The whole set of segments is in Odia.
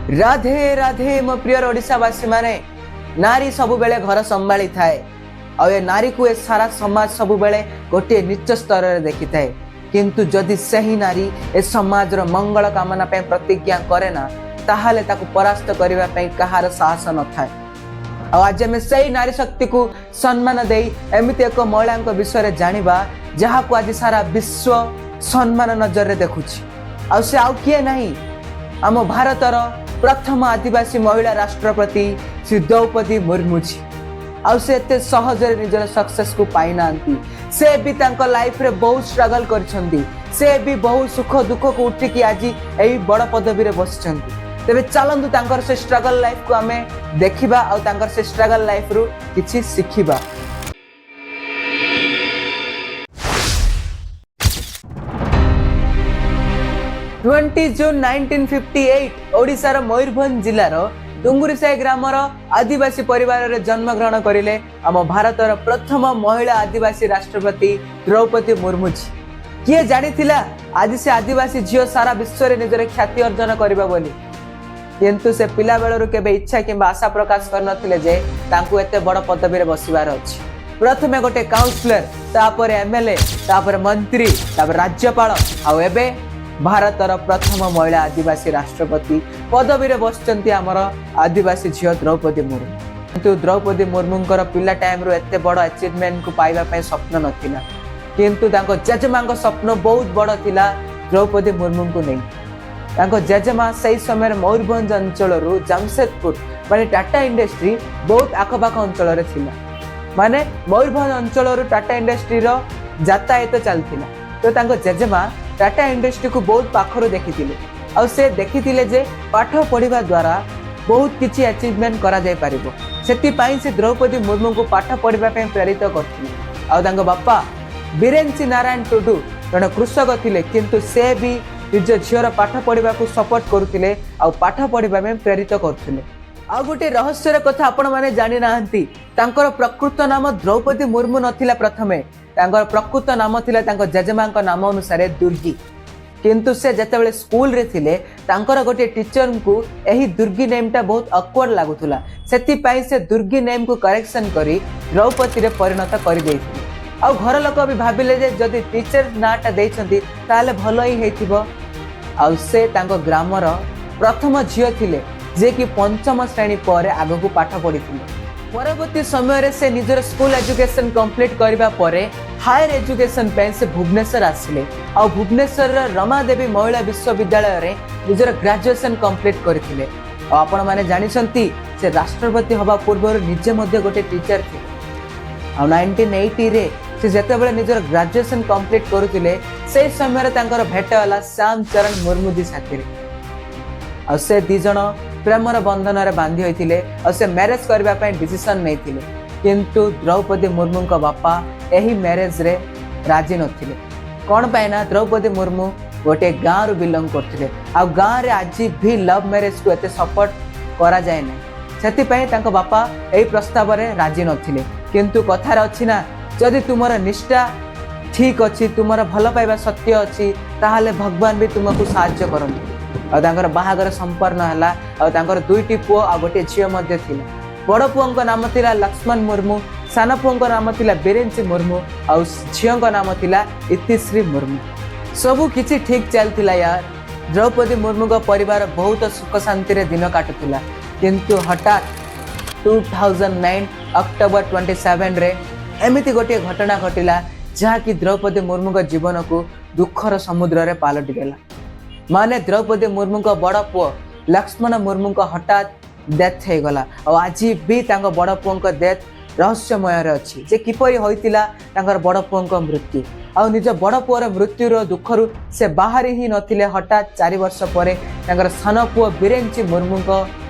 ରାଧେ ରାଧେ ମୋ ପ୍ରିୟ ଓଡ଼ିଶାବାସୀ ମାନେ। ନାରୀ ସବୁବେଳେ ଘର ସମ୍ଭାଳିଥାଏ ଆଉ ଏ ନାରୀକୁ ଏ ସାରା ସମାଜ ସବୁବେଳେ ଗୋଟିଏ ନିଚ୍ଚ ସ୍ତରରେ ଦେଖିଥାଏ। କିନ୍ତୁ ଯଦି ସେହି ନାରୀ ଏ ସମାଜର ମଙ୍ଗଳ କାମନା ପାଇଁ ପ୍ରତିଜ୍ଞା କରେ ନା, ତାହେଲେ ତାକୁ ପରାସ୍ତ କରିବା ପାଇଁ କାହାର ସାହସ ନଥାଏ। ଆଉ ଆଜି ଆମେ ସେଇ ନାରୀ ଶକ୍ତିକୁ ସମ୍ମାନ ଦେଇ ଏମିତି ଏକ ମହିଳାଙ୍କ ବିଷୟରେ ଜାଣିବା, ଯାହାକୁ ଆଜି ସାରା ବିଶ୍ୱ ସମ୍ମାନ ନଜରରେ ଦେଖୁଛି। ଆଉ ସେ ଆଉ କିଏ ନାହିଁ, ଆମ ଭାରତର ପ୍ରଥମ ଆଦିବାସୀ ମହିଳା ରାଷ୍ଟ୍ରପତି ଶ୍ରୀ ଦ୍ରୌପଦୀ ମୁର୍ମୁଜୀ। ଆଉ ସେ ଏତେ ସହଜରେ ନିଜର ସକ୍ସେସକୁ ପାଇନାହାନ୍ତି। ସେ ବି ତାଙ୍କ ଲାଇଫରେ ବହୁତ ଷ୍ଟ୍ରଗଲ କରିଛନ୍ତି। ସେ ବି ବହୁତ ସୁଖ ଦୁଃଖକୁ ଉଠିକି ଆଜି ଏହି ବଡ଼ ପଦବୀରେ ବସିଛନ୍ତି। ତେବେ ଚାଲନ୍ତୁ, ତାଙ୍କର ସେ ଷ୍ଟ୍ରଗଲ ଲାଇଫକୁ ଆମେ ଦେଖିବା ଆଉ ତାଙ୍କର ସେ ଷ୍ଟ୍ରଗଲ ଲାଇଫରୁ କିଛି ଶିଖିବା। 20 June 1958, ଓଡ଼ିଶାର ମୟୂରଭଞ୍ଜ ଜିଲ୍ଲାର ଡୁଙ୍ଗୁରିସାହି ଗ୍ରାମର ଆଦିବାସୀ ପରିବାରରେ ଜନ୍ମଗ୍ରହଣ କରିଲେ ଆମ ଭାରତର ପ୍ରଥମ ମହିଳା ଆଦିବାସୀ ରାଷ୍ଟ୍ରପତି ଦ୍ରୌପଦୀ ମୁର୍ମୁଜୀ। କିଏ ଜାଣିଥିଲା ଆଜି ସେ ଆଦିବାସୀ ଝିଅ ସାରା ବିଶ୍ୱରେ ନିଜର ଖ୍ୟାତି ଅର୍ଜନ କରିବ ବୋଲି? କିନ୍ତୁ ସେ ପିଲାବେଳରୁ କେବେ ଇଚ୍ଛା କିମ୍ବା ଆଶା ପ୍ରକାଶ କରିନଥିଲେ ଯେ ତାଙ୍କୁ ଏତେ ବଡ଼ ପଦବୀରେ ବସିବାର ଅଛି। ପ୍ରଥମେ ଗୋଟେ କାଉନସିଲର, ତାପରେ ଏମଏଲଏ, ତାପରେ ମନ୍ତ୍ରୀ, ତାପରେ ରାଜ୍ୟପାଳ, ଆଉ ଏବେ ଭାରତର ପ୍ରଥମ ମହିଳା ଆଦିବାସୀ ରାଷ୍ଟ୍ରପତି ପଦବୀରେ ବସିଛନ୍ତି ଆମର ଆଦିବାସୀ ଝିଅ ଦ୍ରୌପଦୀ ମୁର୍ମୁ। କିନ୍ତୁ ଦ୍ରୌପଦୀ ମୁର୍ମୁଙ୍କର ପିଲା ଟାଇମରୁ ଏତେ ବଡ଼ ଆଚିଭମେଣ୍ଟକୁ ପାଇବା ପାଇଁ ସ୍ୱପ୍ନ ନଥିଲା। କିନ୍ତୁ ତାଙ୍କ ଜେଜେମାଙ୍କ ସ୍ୱପ୍ନ ବହୁତ ବଡ଼ ଥିଲା ଦ୍ରୌପଦୀ ମୁର୍ମୁଙ୍କୁ ନେଇ। ତାଙ୍କ ଜେଜେମା ସେଇ ସମୟରେ ମୟୂରଭଞ୍ଜ ଅଞ୍ଚଳରୁ ଜାମସେଦପୁର, ମାନେ ଟାଟା ଇଣ୍ଡଷ୍ଟ୍ରି ବହୁତ ଆଖପାଖ ଅଞ୍ଚଳରେ ଥିଲା, ମାନେ ମୟୂରଭଞ୍ଜ ଅଞ୍ଚଳରୁ ଟାଟା ଇଣ୍ଡଷ୍ଟ୍ରିର ଯାତାୟାତ ଚାଲିଥିଲା। ତ ତାଙ୍କ ଜେଜେମା ଟାଟା ଇଣ୍ଡଷ୍ଟ୍ରିକୁ ବହୁତ ପାଖରୁ ଦେଖିଥିଲେ ଆଉ ସେ ଦେଖିଥିଲେ ଯେ ପାଠ ପଢ଼ିବା ଦ୍ୱାରା ବହୁତ କିଛି ଆଚିଭମେଣ୍ଟ କରାଯାଇପାରିବ। ସେଥିପାଇଁ ସେ ଦ୍ରୌପଦୀ ମୁର୍ମୁଙ୍କୁ ପାଠ ପଢ଼ିବା ପାଇଁ ପ୍ରେରିତ କରିଥିଲେ। ଆଉ ତାଙ୍କ ବାପା ବିରେଞ୍ଚି ନାରାୟଣ ଟୁଡୁ ଜଣେ କୃଷକ ଥିଲେ, କିନ୍ତୁ ସେ ବି ନିଜ ଝିଅର ପାଠ ପଢ଼ିବାକୁ ସପୋର୍ଟ କରୁଥିଲେ ଆଉ ପାଠ ପଢ଼ିବା ପାଇଁ ପ୍ରେରିତ କରୁଥିଲେ। ଆଉ ଗୋଟେ ରହସ୍ୟର କଥା ଆପଣମାନେ ଜାଣିନାହାନ୍ତି, ତାଙ୍କର ପ୍ରକୃତ ନାମ ଦ୍ରୌପଦୀ ମୁର୍ମୁ ନଥିଲା। ପ୍ରଥମେ ତାଙ୍କର ପ୍ରକୃତ ନାମ ଥିଲା ତାଙ୍କ ଜେଜେମାଙ୍କ ନାମ ଅନୁସାରେ ଦୁର୍ଗୀ। କିନ୍ତୁ ସେ ଯେତେବେଳେ ସ୍କୁଲରେ ଥିଲେ, ତାଙ୍କର ଗୋଟିଏ ଟିଚରଙ୍କୁ ଏହି ଦୁର୍ଗୀ ନେମ୍ଟା ବହୁତ ଅକ୍ୱାର୍ଡ ଲାଗୁଥିଲା। ସେଥିପାଇଁ ସେ ଦୁର୍ଗୀ ନେମ୍କୁ କରେକ୍ସନ କରି ଦ୍ରୌପଦୀରେ ପରିଣତ କରିଦେଇଥିଲେ। ଆଉ ଘର ଲୋକ ବି ଭାବିଲେ ଯେ ଯଦି ଟିଚର ନାଁଟା ଦେଇଛନ୍ତି, ତାହେଲେ ଭଲ ହିଁ ହେଇଥିବ। ଆଉ ସେ ତାଙ୍କ ଗ୍ରାମର ପ୍ରଥମ ଝିଅ ଥିଲେ, ଯିଏକି ପଞ୍ଚମ ଶ୍ରେଣୀ ପରେ ଆଗକୁ ପାଠ ପଢ଼ିଥିଲେ। ପରବର୍ତ୍ତୀ ସମୟରେ ସେ ନିଜର ସ୍କୁଲ ଏଜୁକେସନ କମ୍ପ୍ଲିଟ୍ କରିବା ପରେ ହାୟର ଏଜୁକେସନ ପାଇଁ ସେ ଭୁବନେଶ୍ୱର ଆସିଲେ ଆଉ ଭୁବନେଶ୍ୱରର ରମାଦେବୀ ମହିଳା ବିଶ୍ୱବିଦ୍ୟାଳୟରେ ନିଜର ଗ୍ରାଜୁଏସନ କମ୍ପ୍ଲିଟ୍ କରିଥିଲେ। ଆଉ ଆପଣମାନେ ଜାଣିଛନ୍ତି, ସେ ରାଷ୍ଟ୍ରପତି ହେବା ପୂର୍ବରୁ ନିଜେ ମଧ୍ୟ ଗୋଟେ ଟିଚର ଥିଲେ। ଆଉ 1980ରେ ସେ ଯେତେବେଳେ ନିଜର ଗ୍ରାଜୁଏସନ କମ୍ପ୍ଲିଟ୍ କରୁଥିଲେ, ସେଇ ସମୟରେ ତାଙ୍କର ଭେଟ ହେଲା ଶ୍ୟାମ ଚରଣ ମୁର୍ମୁଜୀ ସାଥିରେ। ଆଉ ସେ ଦି ଜଣ ପ୍ରେମର ବନ୍ଧନରେ ବାନ୍ଧି ହୋଇଥିଲେ ଆଉ ସେ ମ୍ୟାରେଜ କରିବା ପାଇଁ ଡିସିସନ ନେଇଥିଲେ। କିନ୍ତୁ ଦ୍ରୌପଦୀ ମୁର୍ମୁଙ୍କ ବାପା ଏହି ମ୍ୟାରେଜରେ ରାଜି ନଥିଲେ। କ'ଣ ପାଇଁ ନା ଦ୍ରୌପଦୀ ମୁର୍ମୁ ଗୋଟିଏ ଗାଁରୁ ବିଲଙ୍ଗ କରୁଥିଲେ ଆଉ ଗାଁରେ ଆଜି ବି ଲଭ୍ ମ୍ୟାରେଜକୁ ଏତେ ସପୋର୍ଟ କରାଯାଏ ନାହିଁ। ସେଥିପାଇଁ ତାଙ୍କ ବାପା ଏହି ପ୍ରସ୍ତାବରେ ରାଜି ନଥିଲେ। କିନ୍ତୁ କଥାରେ ଅଛି ନା, ଯଦି ତୁମର ନିଷ୍ଠା ଠିକ୍ ଅଛି, ତୁମର ଭଲ ପାଇବା ସତ୍ୟ ଅଛି, ତାହେଲେ ଭଗବାନ ବି ତୁମକୁ ସାହାଯ୍ୟ କରନ୍ତି। ଆଉ ତାଙ୍କର ବାହାଘର ସମ୍ପନ୍ନ ହେଲା ଆଉ ତାଙ୍କର ଦୁଇଟି ପୁଅ ଆଉ ଗୋଟିଏ ଝିଅ ମଧ୍ୟ ଥିଲା। ବଡ଼ ପୁଅଙ୍କ ନାମ ଥିଲା ଲକ୍ଷ୍ମଣ ମୁର୍ମୁ, ସାନ ପୁଅଙ୍କ ନାମ ଥିଲା ବିରେଞ୍ଚି ମୁର୍ମୁ ଆଉ ଝିଅଙ୍କ ନାମ ଥିଲା ଇତିଶ୍ରୀ ମୁର୍ମୁ। ସବୁ କିଛି ଠିକ୍ ଚାଲିଥିଲା ୟାର। ଦ୍ରୌପଦୀ ମୁର୍ମୁଙ୍କ ପରିବାର ବହୁତ ସୁଖ ଶାନ୍ତିରେ ଦିନ କାଟୁଥିଲା। କିନ୍ତୁ ହଠାତ୍ 2009 October 27ରେ ଏମିତି ଗୋଟିଏ ଘଟଣା ଘଟିଲା, ଯାହାକି ଦ୍ରୌପଦୀ ମୁର୍ମୁଙ୍କ ଜୀବନକୁ ଦୁଃଖର ସମୁଦ୍ରରେ ପାଲଟି ଦେଲା। ମାନେ ଦ୍ରୌପଦୀ ମୁର୍ମୁଙ୍କ ବଡ଼ ପୁଅ ଲକ୍ଷ୍ମଣ ମୁର୍ମୁଙ୍କ ହଠାତ୍ ଡେଥ୍ ହେଇଗଲା। ଆଉ ଆଜି ବି ତାଙ୍କ ବଡ଼ ପୁଅଙ୍କ ଡେଥ୍ ରହସ୍ୟମୟରେ ଅଛି ଯେ କିପରି ହୋଇଥିଲା ତାଙ୍କର ବଡ଼ ପୁଅଙ୍କ ମୃତ୍ୟୁ। ଆଉ ନିଜ ବଡ଼ ପୁଅର ମୃତ୍ୟୁର ଦୁଃଖରୁ ସେ ବାହାରି ହିଁ ନଥିଲେ, ହଠାତ୍ 4 ବର୍ଷ ପରେ ତାଙ୍କର ସାନ ପୁଅ ବିରେଞ୍ଚି ମୁର୍ମୁଙ୍କ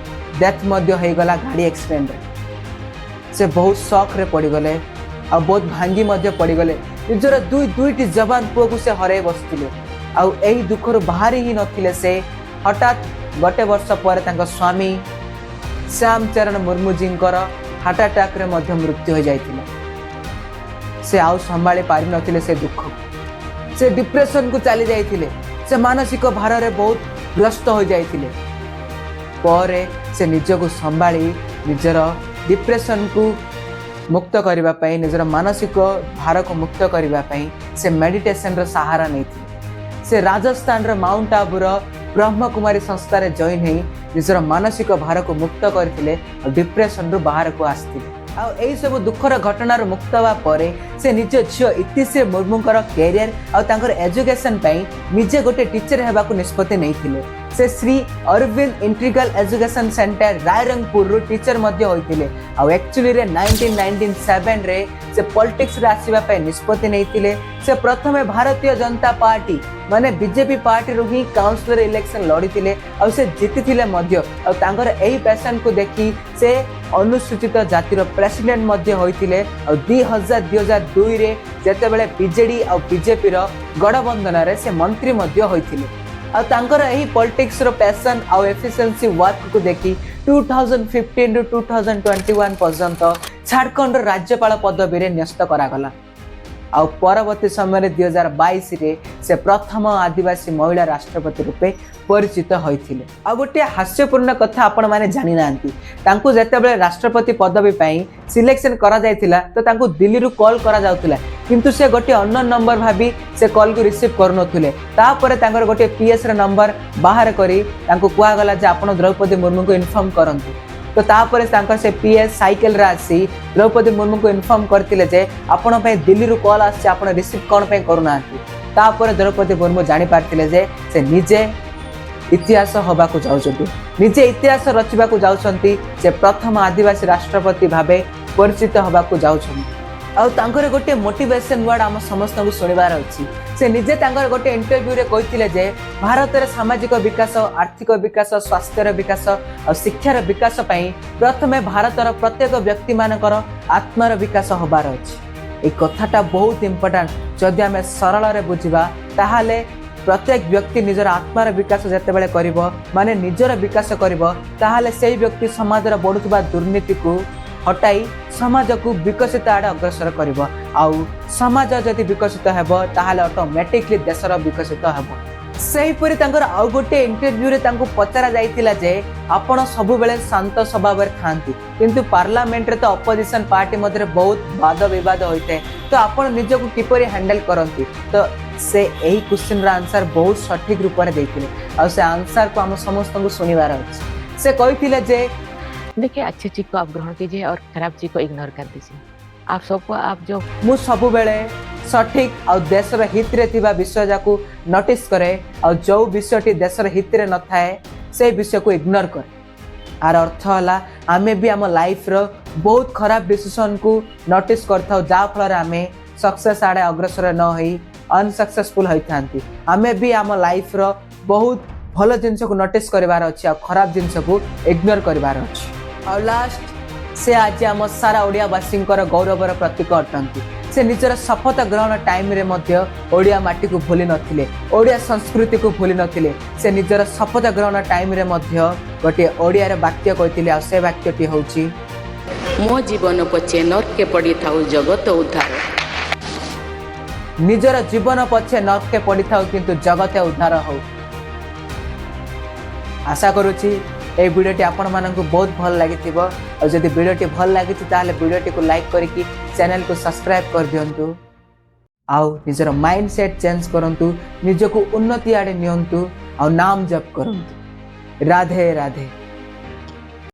ଡେଥ୍ ମଧ୍ୟ ହେଇଗଲା ଗାଡ଼ି ଆକ୍ସିଡେଣ୍ଟରେ। ସେ ବହୁତ ସକ୍ରେ ପଡ଼ିଗଲେ ଆଉ ବହୁତ ଭାଙ୍ଗି ମଧ୍ୟ ପଡ଼ିଗଲେ। ନିଜର ଦୁଇ ଦୁଇଟି ଯବାନ ପୁଅକୁ ସେ ହରାଇ ବସିଥିଲେ ଆଉ ଏହି ଦୁଃଖରୁ ବାହାରି ହିଁ ନଥିଲେ ସେ। ହଠାତ୍ ଗୋଟେ ବର୍ଷ ପରେ ତାଙ୍କ ସ୍ୱାମୀ ଶ୍ୟାମ ଚରଣ ମୁର୍ମୁଜୀଙ୍କର ହାର୍ଟ ଆଟାକରେ ମଧ୍ୟ ମୃତ୍ୟୁ ହୋଇଯାଇଥିଲା। ସେ ଆଉ ସମ୍ଭାଳି ପାରିନଥିଲେ ସେ ଦୁଃଖକୁ। ସେ ଡିପ୍ରେସନକୁ ଚାଲି ଯାଇଥିଲେ। ସେ ମାନସିକ ଭାରରେ ବହୁତ ଗ୍ରସ୍ତ ହୋଇଯାଇଥିଲେ। ପରେ ସେ ନିଜକୁ ସମ୍ଭାଳି ନିଜର ଡିପ୍ରେସନକୁ ମୁକ୍ତ କରିବା ପାଇଁ, ନିଜର ମାନସିକ ଭାରକୁ ମୁକ୍ତ କରିବା ପାଇଁ ସେ ମେଡିଟେସନର ସାହାରା ନେଇଥିଲେ। ସେ ରାଜସ୍ଥାନର ମାଉଣ୍ଟ ଆବୁର ବ୍ରହ୍ମକୁମାରୀ ସଂସ୍ଥାରେ ଜଏନ୍ ହେଇ ନିଜର ମାନସିକ ଭାରକୁ ମୁକ୍ତ କରିଥିଲେ ଆଉ ଡିପ୍ରେସନରୁ ବାହାରକୁ ଆସିଥିଲେ। ଆଉ ଏହିସବୁ ଦୁଃଖର ଘଟଣାରୁ ମୁକ୍ତ ହେବା ପରେ ସେ ନିଜ ଝିଅ ଇତିଶ୍ରୀ ମୁର୍ମୁଙ୍କର କ୍ୟାରିୟର ଆଉ ତାଙ୍କର ଏଜୁକେସନ ପାଇଁ ନିଜେ ଗୋଟେ ଟିଚର ହେବାକୁ ନିଷ୍ପତ୍ତି ନେଇଥିଲେ। ସେ Shri Aurobindo integral education centre, ରାୟରଙ୍ଗପୁରରୁ ଟିଚର ମଧ୍ୟ ହୋଇଥିଲେ। ଆଉ ଆକ୍ଚୁଆଲିରେ 1997ରେ ସେ ପଲିଟିକ୍ସରେ ଆସିବା ପାଇଁ ନିଷ୍ପତ୍ତି ନେଇଥିଲେ। ସେ ପ୍ରଥମେ ଭାରତୀୟ ଜନତା ପାର୍ଟି ମାନେ ବିଜେପି ପାର୍ଟିରୁ ହିଁ କାଉନସିଲର ଇଲେକ୍ସନ ଲଢ଼ିଥିଲେ ଆଉ ସେ ଜିତିଥିଲେ ମଧ୍ୟ। ଆଉ ତାଙ୍କର ଏହି ପ୍ୟାସନକୁ ଦେଖି ସେ ଅନୁସୂଚିତ ଜାତିର ପ୍ରେସିଡେଣ୍ଟ ମଧ୍ୟ ହୋଇଥିଲେ। ଆଉ 2002ରେ ଯେତେବେଳେ ବିଜେଡି ଆଉ ବିଜେପିର ଗଠବନ୍ଧନରେ ସେ ମନ୍ତ୍ରୀ ମଧ୍ୟ ହୋଇଥିଲେ। ଆଉ ତାଙ୍କର ଏହି ପଲିଟିକ୍ସର ପ୍ୟାସନ୍ ଆଉ ଏଫିସିଏନ୍ସି ୱାର୍କକୁ ଦେଖି 2015ରୁ 2021 ପର୍ଯ୍ୟନ୍ତ ଝାଡ଼ଖଣ୍ଡର ରାଜ୍ୟପାଳ ପଦବୀରେ ନ୍ୟସ୍ତ କରାଗଲା। ଆଉ ପରବର୍ତ୍ତୀ ସମୟରେ 2022ରେ ସେ ପ୍ରଥମ ଆଦିବାସୀ ମହିଳା ରାଷ୍ଟ୍ରପତି ରୂପେ ପରିଚିତ ହୋଇଥିଲେ। ଆଉ ଗୋଟିଏ ହାସ୍ୟପୂର୍ଣ୍ଣ କଥା ଆପଣମାନେ ଜାଣିନାହାନ୍ତି, ତାଙ୍କୁ ଯେତେବେଳେ ରାଷ୍ଟ୍ରପତି ପଦବୀ ପାଇଁ ସିଲେକ୍ସନ କରାଯାଇଥିଲା, ତ ତାଙ୍କୁ ଦିଲ୍ଲୀରୁ କଲ୍ କରାଯାଉଥିଲା, କିନ୍ତୁ ସେ ଗୋଟିଏ ଅନ୍ୟ ନମ୍ବର ଭାବି ସେ କଲ୍କୁ ରିସିଭ୍ କରୁନଥିଲେ। ତାପରେ ତାଙ୍କର ଗୋଟିଏ ପିଏସ୍ର ନମ୍ବର ବାହାର କରି ତାଙ୍କୁ କୁହାଗଲା ଯେ ଆପଣ ଦ୍ରୌପଦୀ ମୁର୍ମୁଙ୍କୁ ଇନଫର୍ମ କରନ୍ତୁ। ତ ତାପରେ ତାଙ୍କର ସେ ପିଏସ୍ ସାଇକେଲରେ ଆସି ଦ୍ରୌପଦୀ ମୁର୍ମୁଙ୍କୁ ଇନଫର୍ମ କରିଥିଲେ ଯେ ଆପଣ ପାଇଁ ଦିଲ୍ଲୀରୁ କଲ୍ ଆସିଛି, ଆପଣ ରିସିଭ୍ କ'ଣ ପାଇଁ କରୁନାହାନ୍ତି? ତାପରେ ଦ୍ରୌପଦୀ ମୁର୍ମୁ ଜାଣିପାରିଥିଲେ ଯେ ସେ ନିଜେ ଇତିହାସ ହେବାକୁ ଯାଉଛନ୍ତି, ନିଜେ ଇତିହାସ ରଚିବାକୁ ଯାଉଛନ୍ତି, ସେ ପ୍ରଥମ ଆଦିବାସୀ ରାଷ୍ଟ୍ରପତି ଭାବେ ପରିଚିତ ହେବାକୁ ଯାଉଛନ୍ତି। ଆଉ ତାଙ୍କର ଗୋଟେ ମୋଟିଭେସନ ୱାର୍ଡ ଆମ ସମସ୍ତଙ୍କୁ ଶୁଣିବାର ଅଛି। ସେ ନିଜେ ତାଙ୍କର ଗୋଟେ ଇଣ୍ଟରଭ୍ୟୁରେ କହିଥିଲେ ଯେ ଭାରତରେ ସାମାଜିକ ବିକାଶ, ଆର୍ଥିକ ବିକାଶ, ସ୍ୱାସ୍ଥ୍ୟର ବିକାଶ ଆଉ ଶିକ୍ଷାର ବିକାଶ ପାଇଁ ପ୍ରଥମେ ଭାରତର ପ୍ରତ୍ୟେକ ବ୍ୟକ୍ତିମାନଙ୍କର ଆତ୍ମାର ବିକାଶ ହେବାର ଅଛି। ଏଇ କଥାଟା ବହୁତ ଇମ୍ପୋର୍ଟାଣ୍ଟ। ଯଦି ଆମେ ସରଳରେ ବୁଝିବା, ତାହେଲେ ପ୍ରତ୍ୟେକ ବ୍ୟକ୍ତି ନିଜର ଆତ୍ମାର ବିକାଶ ଯେତେବେଳେ କରିବ, ମାନେ ନିଜର ବିକାଶ କରିବ, ତାହେଲେ ସେଇ ବ୍ୟକ୍ତି ସମାଜର ବଢ଼ୁଥିବା ଦୁର୍ନୀତିକୁ ହଟାଇ ସମାଜକୁ ବିକଶିତ ଆଡ଼େ ଅଗ୍ରସର କରିବ। ଆଉ ସମାଜ ଯଦି ବିକଶିତ ହେବ, ତାହେଲେ ଅଟୋମେଟିକଲି ଦେଶର ବିକଶିତ ହେବ। ସେହିପରି ତାଙ୍କର ଆଉ ଗୋଟିଏ ଇଣ୍ଟରଭ୍ୟୁରେ ତାଙ୍କୁ ପଚରା ଯାଇଥିଲା ଯେ ଆପଣ ସବୁବେଳେ ଶାନ୍ତ ସ୍ୱଭାବରେ ଥାଆନ୍ତି, କିନ୍ତୁ ପାର୍ଲାମେଣ୍ଟରେ ତ ଅପୋଜିସନ ପାର୍ଟି ମଧ୍ୟରେ ବହୁତ ବାଦ ବିବାଦ ହୋଇଥାଏ, ତ ଆପଣ ନିଜକୁ କିପରି ହ୍ୟାଣ୍ଡେଲ କରନ୍ତି? ତ ସେ ଏହି କ୍ୱେଶ୍ଚିନ୍ର ଆନ୍ସର ବହୁତ ସଠିକ ରୂପରେ ଦେଇଥିଲେ ଆଉ ସେ ଆନ୍ସରକୁ ଆମ ସମସ୍ତଙ୍କୁ ଶୁଣିବାର ଅଛି। ସେ କହିଥିଲେ ଯେ देखिए, अच्छी चीज को आप ग्रहण कीजिए और खराब चीज को इग्नोर कर दीजिए। आप सबको आप जो ମୁଁ ସବୁବେଳେ ସଠିକ ଆଉ ଦେଶର ହିତରେ ଥିବା ବିଷୟ ଯାକୁ ନୋଟିସ୍ କରେ ଆଉ ଯେଉଁ ବିଷୟଟି ଦେଶର ହିତରେ ନଥାଏ, ସେଇ ବିଷୟକୁ ଇଗ୍ନୋର କରେ। ଆର ଅର୍ଥ ହେଲା, ଆମେ ବି ଆମ ଲାଇଫର ବହୁତ ଖରାପ ଡିସିସନକୁ ନୋଟିସ୍ କରିଥାଉ, ଯାହାଫଳରେ ଆମେ ସକ୍ସେସ୍ ଆଡ଼େ ଅଗ୍ରସର ନ ହେଇ ଅନସକ୍ସେସଫୁଲ୍ ହୋଇଥାନ୍ତି। ଆମେ ବି ଆମ ଲାଇଫର ବହୁତ ଭଲ ଜିନିଷକୁ ନୋଟିସ୍ କରିବାର ଅଛି ଆଉ ଖରାପ ଜିନିଷକୁ ଇଗ୍ନୋର କରିବାର ଅଛି। ଆଉ ଲାଷ୍ଟ, ସେ ଆଜି ଆମ ସାରା ଓଡ଼ିଆବାସୀଙ୍କର ଗୌରବର ପ୍ରତୀକ ଅଟନ୍ତି। ସେ ନିଜର ଶପଥ ଗ୍ରହଣ ଟାଇମରେ ମଧ୍ୟ ଓଡ଼ିଆ ମାଟିକୁ ଭୁଲି ନଥିଲେ, ଓଡ଼ିଆ ସଂସ୍କୃତିକୁ ଭୁଲି ନଥିଲେ। ସେ ନିଜର ଶପଥ ଗ୍ରହଣ ଟାଇମରେ ମଧ୍ୟ ଗୋଟିଏ ଓଡ଼ିଆର ବାକ୍ୟ କହିଥିଲେ ଆଉ ସେ ବାକ୍ୟଟି ହେଉଛି, ମୋ ଜୀବନ ପଛେ ନର୍କେ ପଡ଼ିଥାଉ, ଜଗତ ଉଦ୍ଧାର। ନିଜର ଜୀବନ ପଛେ ନର୍କେ ପଡ଼ିଥାଉ, କିନ୍ତୁ ଜଗତ ଉଦ୍ଧାର ହଉ। ଆଶା କରୁଛି ଏଇ ଭିଡ଼ିଓଟି ଆପଣମାନଙ୍କୁ ବହୁତ ଭଲ ଲାଗିଥିବ। ଆଉ ଯଦି ଭିଡ଼ିଓଟି ଭଲ ଲାଗିଛି, ତାହେଲେ ଭିଡ଼ିଓଟିକୁ ଲାଇକ୍ କରିକି ଚ୍ୟାନେଲକୁ ସବସ୍କ୍ରାଇବ୍ କରିଦିଅନ୍ତୁ ଆଉ ନିଜର ମାଇଣ୍ଡ ସେଟ୍ ଚେଞ୍ଜ କରନ୍ତୁ, ନିଜକୁ ଉନ୍ନତି ଆଡ଼େ ନିଅନ୍ତୁ ଆଉ ନାମ ଜପ କରନ୍ତୁ। ରାଧେ ରାଧେ।